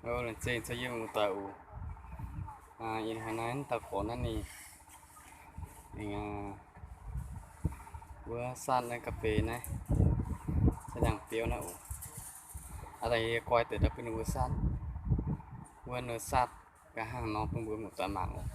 Laengz zingh caux yie muoz-doic oc. Ih hnoi naaiv dauh gorx naaiv ninh, ninh wuov saatv naaiv ga'fei naaiv, saatv ndiangx-biouv naaiv oc. Aa, daaih yie goiv deix daaih bun ninh mbuo saatv, wuov ninh saatv nqa'haav nor bun mbuo muoz-doic mangc oc.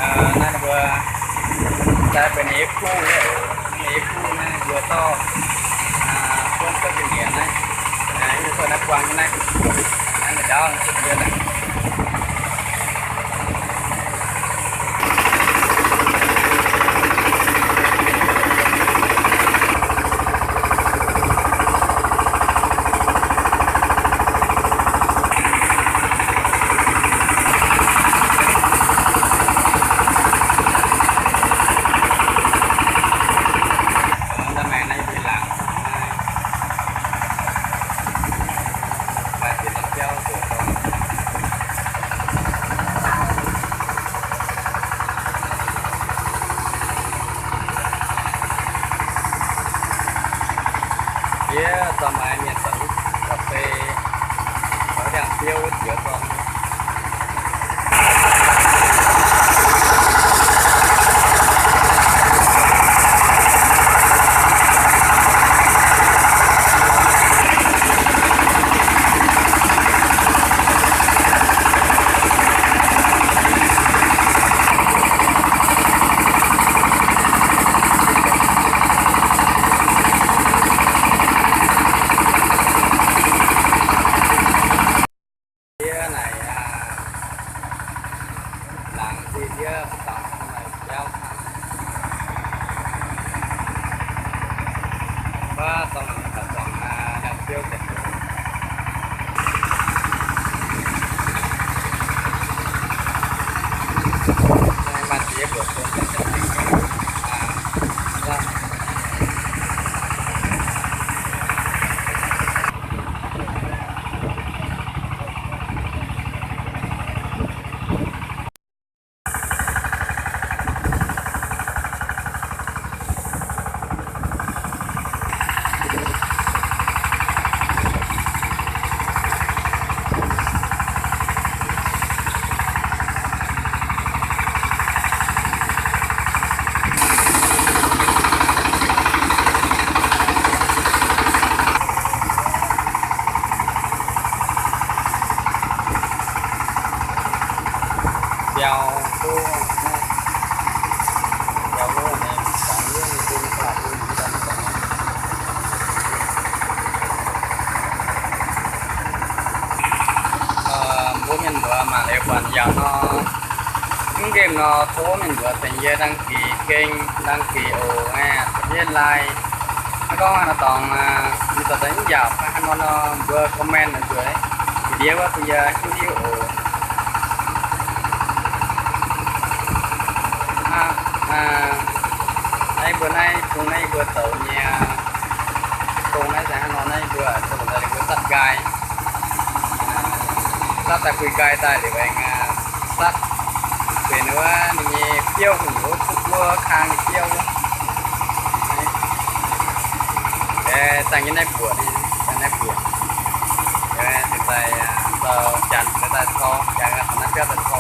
Naaiv ninh mbuo daaih benx ninh nyei kuv, ninh nyei kuv naaiv ninh mbuo zorqv buonv cuotv ga'nyiec naaiv, yie zorqv naaiv buang jienv naaiv, naaiv ninh ndaauv cuotv dien naaiv. Yie zorqv maaih mienh dorh ga'fei, dorh ndiangx-biouv jiex dorngx. Yie naaic, laangz zingh yie mv dangx naaic biauv hnangv. Baac dongh naaic daaih zuangx ndiangx-biouv deix. Maaih ziex mbuoqc bung. Biauv, biauv, mbuo mienh mbuox mangc liuz buatc yaac nor, mv nqemh nor tov mienh mbuox tengx yie đăng ký kênh, đăng ký oc, aa, subscribe, like. Hnangv gorngv haaix nor dorngx, mienh dorh daaih mv yaac hnangv haaix nor nor, mbuo comment nzueic, ndiev wuov bun yie hiuv hiuv oc. Naaiv mbuo naaiv bung naaiv mbuo zoux nyei, bung naaiv se hnangv nor naaiv mbuo zoux daaih mbuo zatv nqaai, zatv daaih bui nqaai daaih liuz aengx zatv Benx wuov ninh nyei biouv, hungh wuov, butv wuov kang nyei biouv wuov. Dangh nyei naaiv mbuoqc, dangh naaiv mbuoqc. Daaih, daaih, daaih caux janx daaih tor, janx daaih taux naaiv biauv daaih tor.